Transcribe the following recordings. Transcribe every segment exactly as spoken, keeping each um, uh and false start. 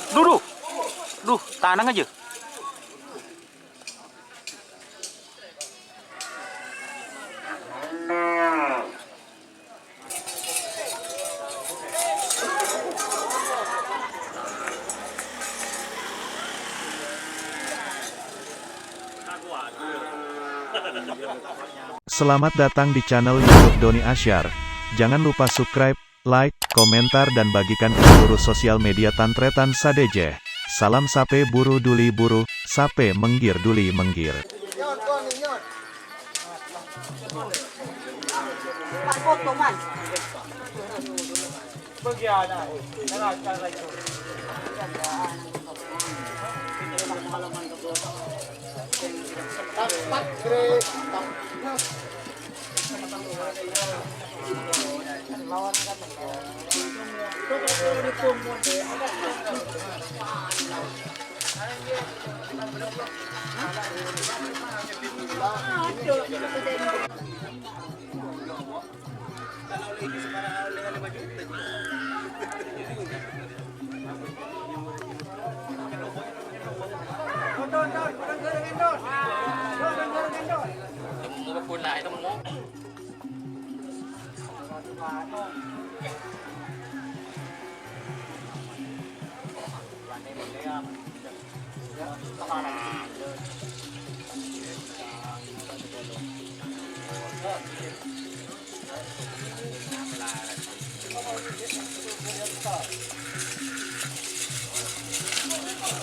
Duh, duh. Duh, tanang aja. Selamat datang di channel YouTube Doni Asyar. Jangan lupa subscribe, like, komentar, dan bagikan ke seluruh sosial media tan-tarètan sadhâjâ. Salam sapè buru duli buru, sapè mèngghir duli mèngghir.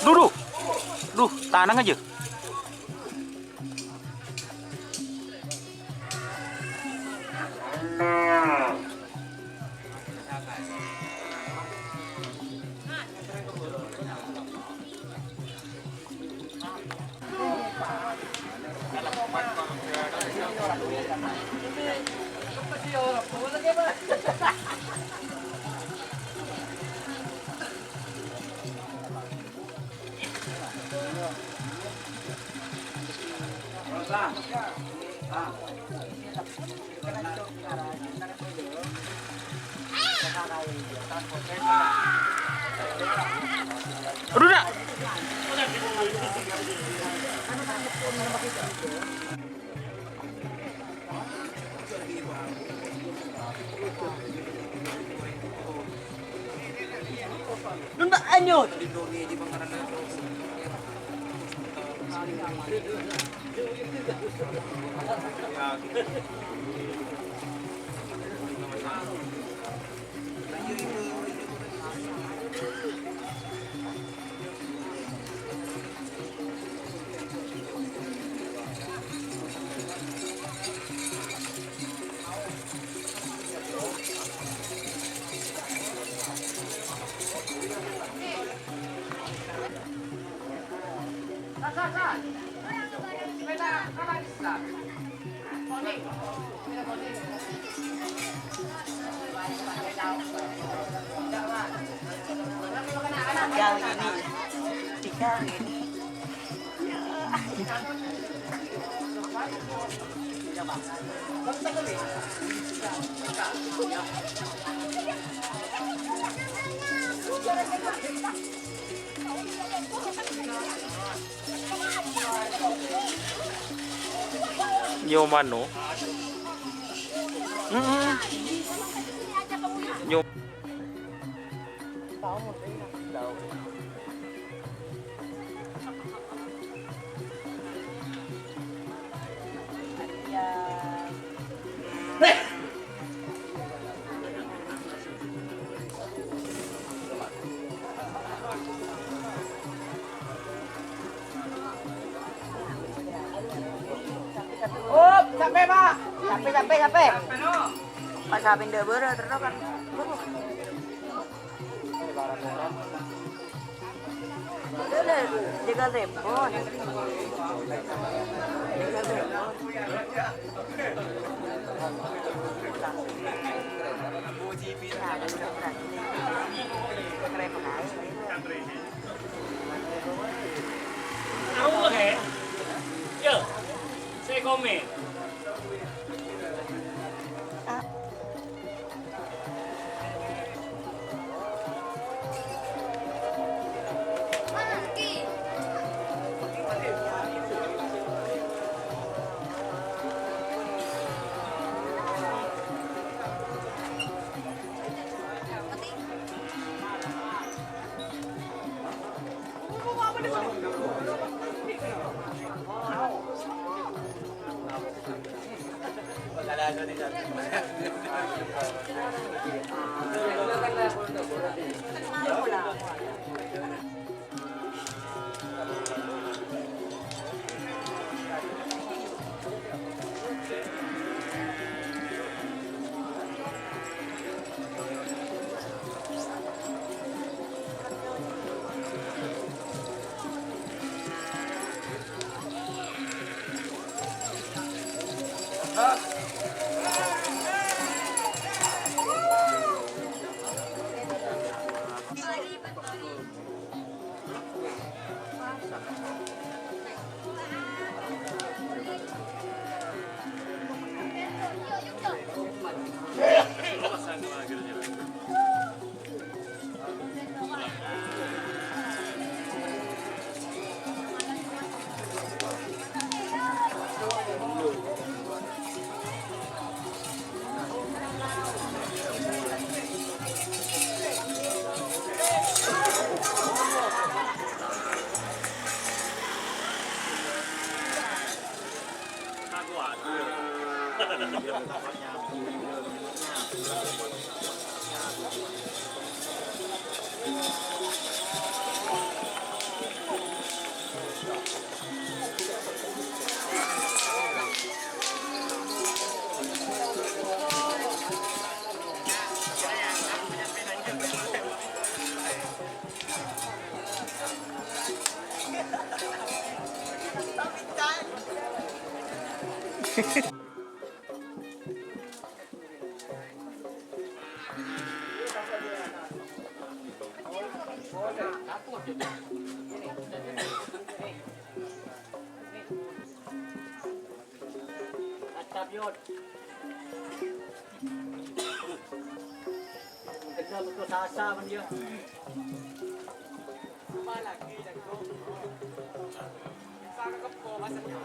Duh, duh. Duh, tanang aja. Aduh, dah. Nunda anyut. Tiga ini. Nyoman, no? Mm-mm. Nyom- Op, sampè', Pak. Sampè', sampè', sampè'. Pas sampè' ndak bârâ, terus kan. Jaga tempo. Jaga tempo. Tahu, eh? Yo, saya komen. Mantap, Yud. Gendal betul sasa, men, ya. Apa lagi, jago? Bisa ke kebo, maksudnya.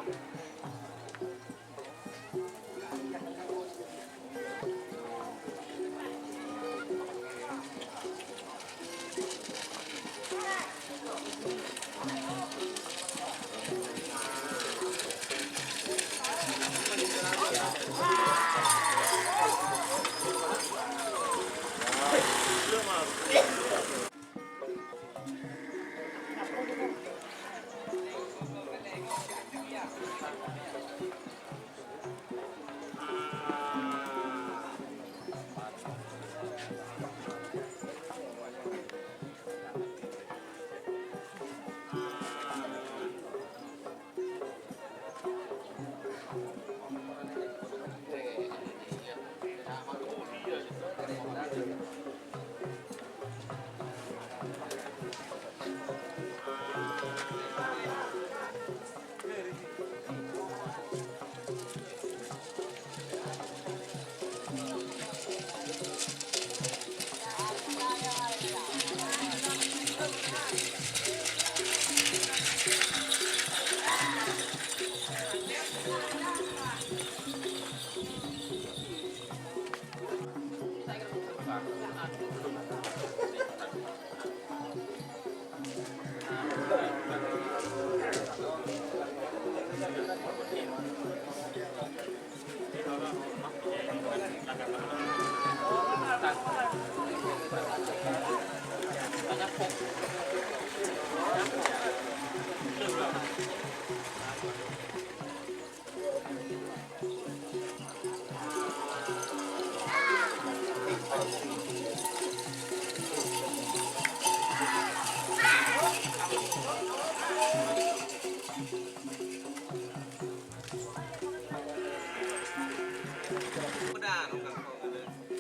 Udah, nongkrong.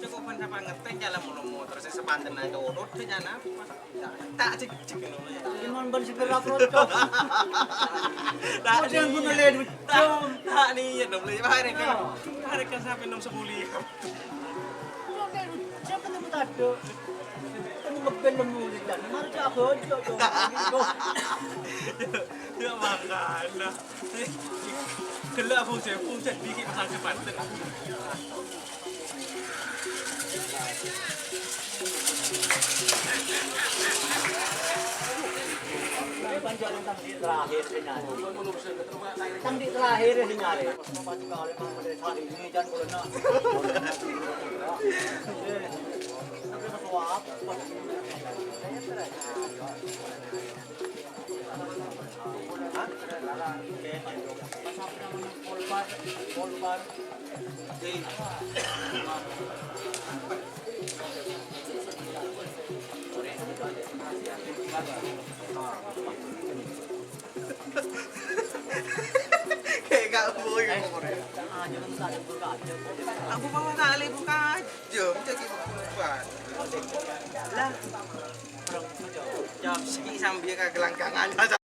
Cukup ban sapangerten, jhâlân motor sè sapanten aja urut, jhâ' napa. Ta' cek-cek ngono ya. Iman ban sè pera proco. Ta' Kok yang guna niat. Ledu, Ta', jom. Ta' niat dong, beli. Parekan. Oh. Parekan sampai enam sepuluh. Kok ledu, jom ketemu tado. Ketemu ngeband nemu, jhâ' mara cak bojo, jom. Ya, makanya. Gella' fungsi, fungsi dikit pasang sepanten. Ini panjalan tangdi terakhir sih nyari. Tangdi terakhir sih nyari. Hari ini jangan kulina. Tapi kesuap. Kayak gak boy. Aku mau tali buka aja, jadi buka. Lah, jam segi sambil ke gelanggangan.